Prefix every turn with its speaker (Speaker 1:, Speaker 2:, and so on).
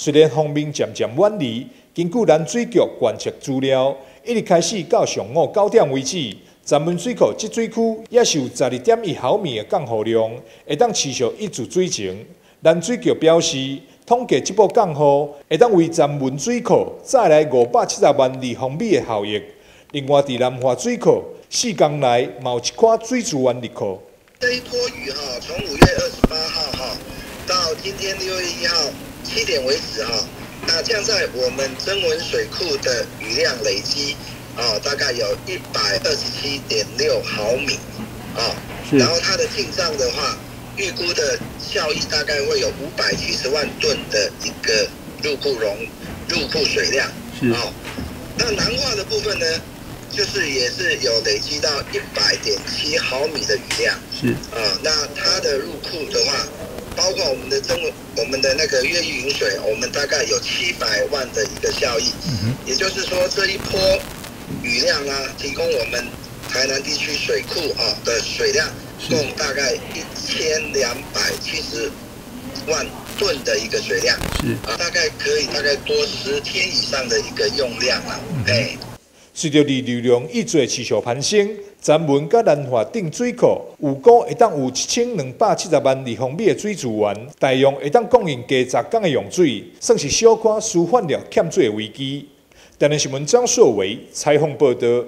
Speaker 1: 雖然鋒面漸漸遠離，根據南水局觀測資料，一日開始到上午9點為止，曾文水庫集水區也是有12.1毫米的降雨量，會當持續一注水情。南水局表示，統計這波降雨會當為曾文水庫帶來570萬立方米的效益。另外，佇南華水庫，4工內嘛有一寡水資源入庫。
Speaker 2: 這一波雨哈，從5月28號哈到今天6月1號7點為止哈，那降在我們曾文水庫的雨量累積啊，大概有127.6毫米啊，然後它的進賬的話，預估的效益大概會有570萬噸的一個入庫水量。哦，那南華的部分呢，就是也是有累積到100.7毫米的雨量。啊，那它的入庫的話，包括我們的曾我們的那個越玉引水，我們大概有700萬的一個效益。也就是說，這一波雨量啊，提供我們台南地區水庫啊的水量，共大概1270萬噸的一個水量。啊，大概可以大概多10天以上的一個用量啊。哎。
Speaker 1: 隨著溢流量一直持續攀升，曾文佮南華頂水庫預估會當有7270萬立方米的水資源，大約會當供應加10工的用水，算是小可舒緩了欠水的危機。台南新聞張碩維採訪報導。